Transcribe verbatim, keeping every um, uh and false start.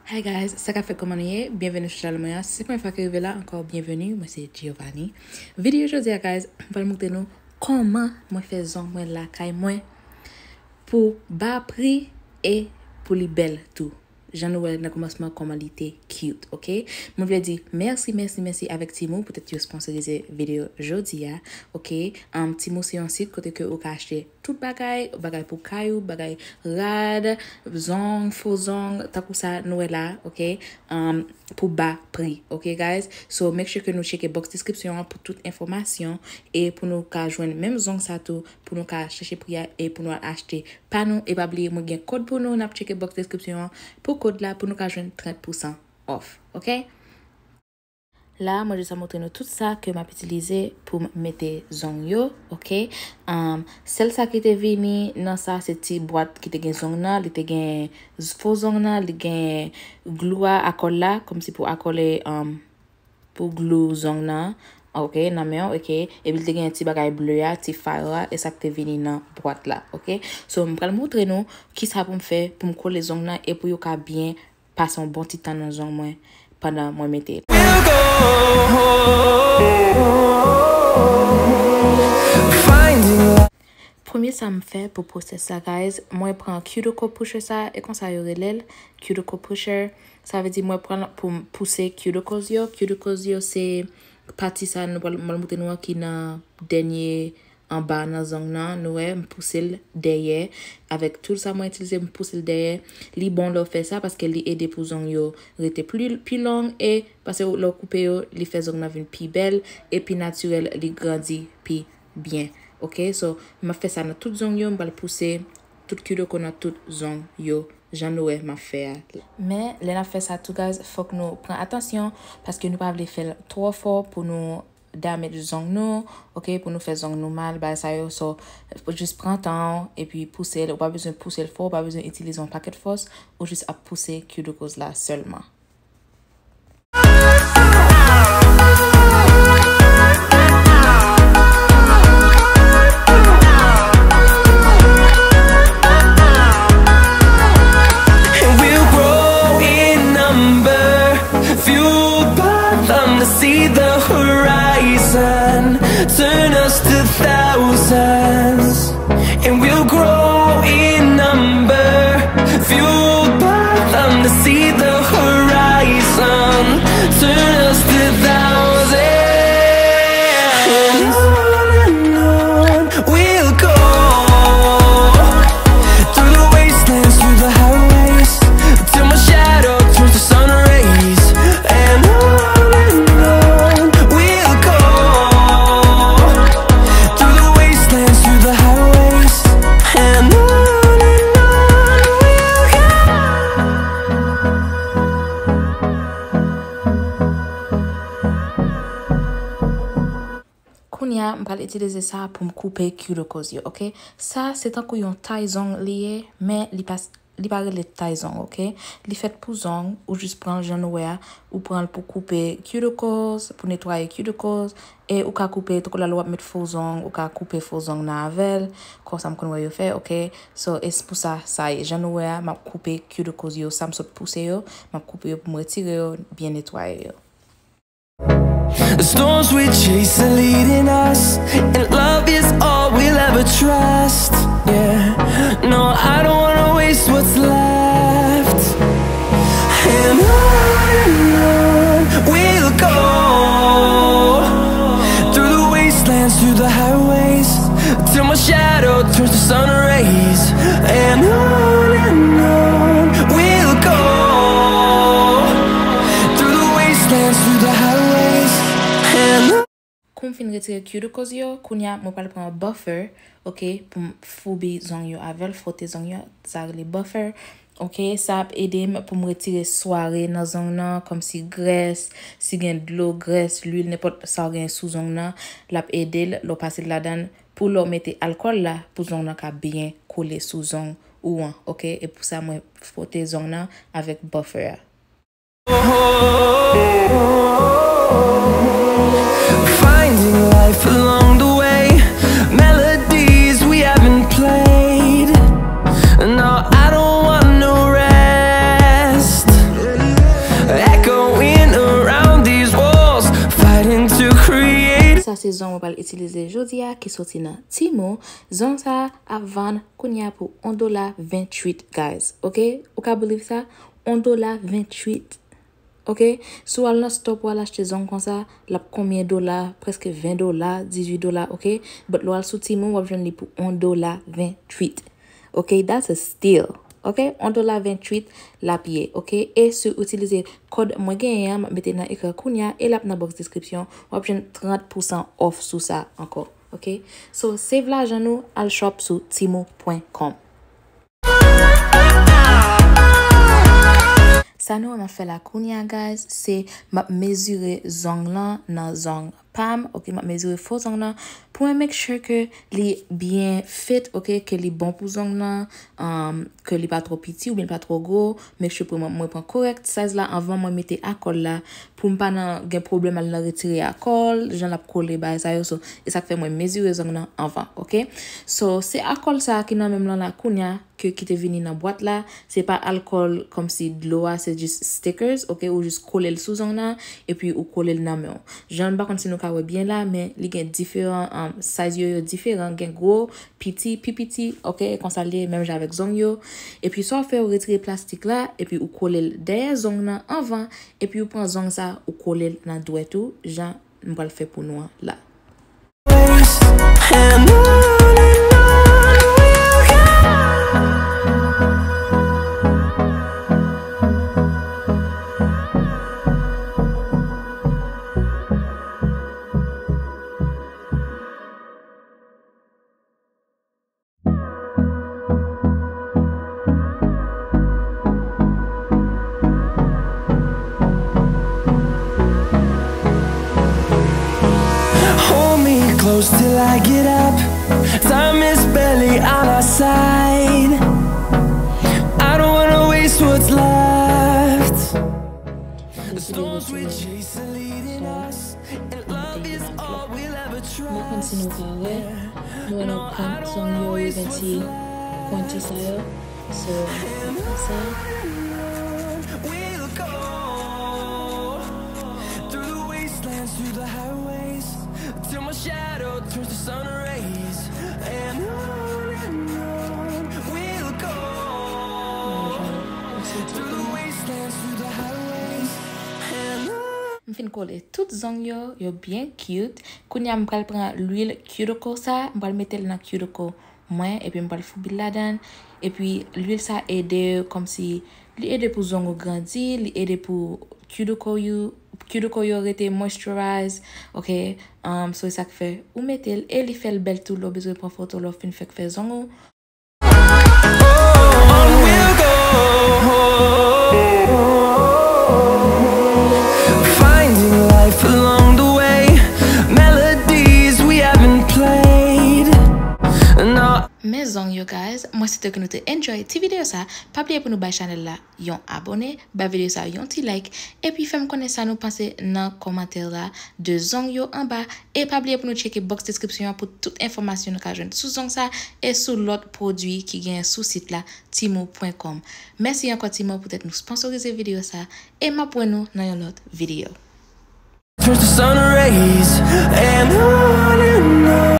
Hi guys, sa k ap fèt, kòman nou ye? Byenveni sou chanèl mwen an. Si se premye fwa ke rive la, ankò byenveni, mwen se Giovanni. Videyo jodi a guys, mwen pral montre nou kòman mwen fè zong mwen lakay mwen pou ba pri e pou li bèl tou. Jan nou wè nan kòmansman kòman li te cute, ok? Mwen vle di mèsi, mèsi, mèsi avèk Temu, poutèt yo sponsorize videyo jodi a, ok? Um, Temu se yon sit kote ke ou ka achte tout bagay, bagay pou kay ou, bagay rad, zong, fo zong, tankou sa nou wè la, ok? Um, pou ba pri, ok guys? So, make sure ke nou tcheke box description an pou tout enfòmasyon e pou nou ka jwenn menm zong sa tou, pou nou ka chèche pri a e pou nou al achte pa nou. E pa bliye, mwen gen kòd pou nou, n ap tcheke box description an pou kòd la pou nou ka jwenn trant pousan off, ok? La, mwen jis ap montre nou tout sa ke m ap itilize pou m mete zong yo, ok? Um, sèl sa ki te vini nan sa, se ti bwat ki te gen zong nan, li te gen z-, fo zong nan, li gen glou a, akòl la, kòmsi pou akòle, um, pou glou zong nan, ok, nan men w, ok? Epi li te gen ti bagay ble a, ti fire a, e sa k te vini nan bwat la, ok? So, m pral montre nou kisa pou m fè pou m kole zong nan e pou yo ka byen pase yon bon ti tan nan zong mwen pandan mwen mete l. Premye sa m fè pou pwosès la, guys, mwen pran cuticle pusher sa, e konsa yo rele l, cuticle pusher. Sa vle di mwen pran l pou m pouse cuticles yo. Cuticles yo se pati sa nou pral, mwen montre nou an ki nan dènye anba nan zong nan, nou wè, m pouse l dèyè. Avèk tool sa mwen itilize, m pouse l dèyè. Li bon lè w fè sa paske li ede pou zong yo rete pli, pi long e paske lè w koupe yo, li fè zong nan vin pi bèl e pi natirèl, li grandi pi byen. Ok, so, m ap fè sa nan tout zong yo, m pral pouse tout cuticle nan tout zong yo, jan nou wè m ap fè a. Men, lè n ap fè sa tou, guys, fòk nou pran atansyon, paske nou pa vle fè l twò fò pou nou damage zong nou, ok, pou nou fè zong nou mal, bagay sa yo. So, jis pran tan w, epi pouse l. Ou pa bezwen pouse l fò, ou pa bezwen itilize yon pakèt fòs, ou jis ap pouse cuticles la sèlman. And we'll grow in number, fueled by them to see the horizon, turn us to thousands. And we'll grow in number, fueled by them to see the horizon, turn us to thousands. And on and on we'll go, through the wastelands, through the highways, till my shadow turns to sun rays. And on and on we'll go, through the wastelands, through the highways, and on and on we'll go. Kounye a, m pral itilize sa pou m koupe cuticles yo, ok? Sa, se tankou yon tay zong li ye, men li pa, li pa rele tay zong, ok? Li fèt pou zong, ou jis pran l jan nou wè a, ou pran l pou koupe cuticles, pou netwaye cuticles, e ou ka koupe, tankou lè w ap met fo zong, ou ka koupe fo zong nan avè l, konsa m konn wè yo fè, ok? So, e se pou sa, sa ye. Jan nou wè a, m ap koupe cuticles yo, sa m sot pouse yo, m ap koupe yo pou m retire yo, byen netwaye yo. The storms we chase are leading us, and love is all we'll ever trust. Yeah, no, I don't wanna waste what's left. And on and on we'll go, through the wastelands, through the highways, till my shadow turns to sun rays. And on and on we'll go, through the wastelands, through the highways, and on. Kou m fin retire cuticles yo, kounye a mwen pral pran buffer, ok, pou m foubi zong yo avè l, fwote zong yo, sa rele buffer. Ok, sa ap ede m pou m retire sware nan zong nan, kòmsi grès, si gen dlo, grès, lwil, nenpòt sa w gen sou zong nan, l ap ede l, lè w pase l ladan l, pou lè w mete alkòl la, pou zong nan ka byen kole sou zong ou an, ok? E pou sa, mwen fwote zong nan avèk buffer a. Finding life along the way, melodies we haven't played. No, I don't want no rest. Se zong mwen pral itilize jodi a ki soti nan Temu. Zong sa a ap vann kounye a pou yon dola venntuit, guys. Ok? Ou ka believe sa? Yon dola venntuit. Ok? Si w al nan store pou w al achte zong konsa, l ap konbyen dola? Prèske ven dola, dizuit dola, ok? But lè w al sou Temu, w ap jwenn li pou yon dola venntuit. Ok? That's a steal. Ok? Yon dola venntuit l ap ye, ok? E si w itilize kòd mwen genyen an, m ap mete nan ekran kounye a, e l ap nan box description, w ap jwenn trant pousan off sou sa ankò, ok? So, save lajan nou, al shop sou temu pwen com. Sa nou wè m ap fè la kounye a, guys, se m ap mezire zong lan nan zong pa m, ok, m ap mezire fo zong nan pou mwen make sure ke li byen fit, ok, ke li bon pou zong nan, um, ke li pa twò piti oubyen li pa twò gwo, make sure pou mwen, mwen pran correct size la anvan mwen mete akòl la, pou m pa nan gen pwoblèm al nan retire akòl, jan l ap kole bagay sa yo, so, e sa k fè mwen mezire zong nan anvan, ok? So, se akòl sa a ki nan men m lan la kounye a, ke, ki te vini nan bwat la, se pa akòl kòmsi dlo a, se jis stickers, ok, ou jis kole l sou zong nan, epi ou kole l nan men w. Jan m pa konn si nou ka wè byen la, men li gen diferan, um, size yo, yo diferan, gen gwo, piti, pi piti, ok, konsa l ye, menm jan avèk zong yo. Epi sa w fè, ou retire plastik la, epi ou kole l dèyè zong nan anvan, epi ou pran zong sa, ou kole l nan dwèt ou, jan m pral fè pou nou an la. And on and on we'll go. Hold me close till I get up. Time is barely on our side. I don't wanna waste what's left. The storms we chase are leading us, and love is all we'll ever trust. M pa konn si nou ka wè, nou wè n ap pran zong yo, epi pwenti sa yo. So, n ap pran sa. We'll go through the wastelands, through the highways, till my shadow turns to sun rays. And on and on we'll go through the wastelands, through the highways. And on. M fin kole tout zong yo, yo byen cute. Kounye a m pral pran lwil cuticle sa, m pral mete l nan cuticle mwen, epi m pral foubi l ladan l. Epi lwil sa ede kòmsi, li ede pou zong ou grandi, li ede pou cuticle yo, cuticle yo rete moisturize, ok? Um, so e sa k fè ou mete l, e li fè l bèl tou lè w bezwen pran foto lè w fin fèk fè zong ou. On we'll go. Finding life along the way. Melodies we haven't played. No. Men zong yo, guys, mwen swete ke nou te enjoy ti videyo sa. Pa bliye pou nou bay chanèl la yon abone, bay videyo sa yon ti like, epi fè m konnen sa nou panse nan kòmantè la de zong yo anba. E pa bliye pou nou tcheke box description an pou tout enfòmasyon nou ka jwenn sou zong sa e sou lòt pwodui ki genyen sou sit la, temu pwen kòm. Mèsi ankò Temu poutèt nou sponsorize videyo sa, e m ap wè nou nan yon lòt videyo. Turns to sun rays and on and on.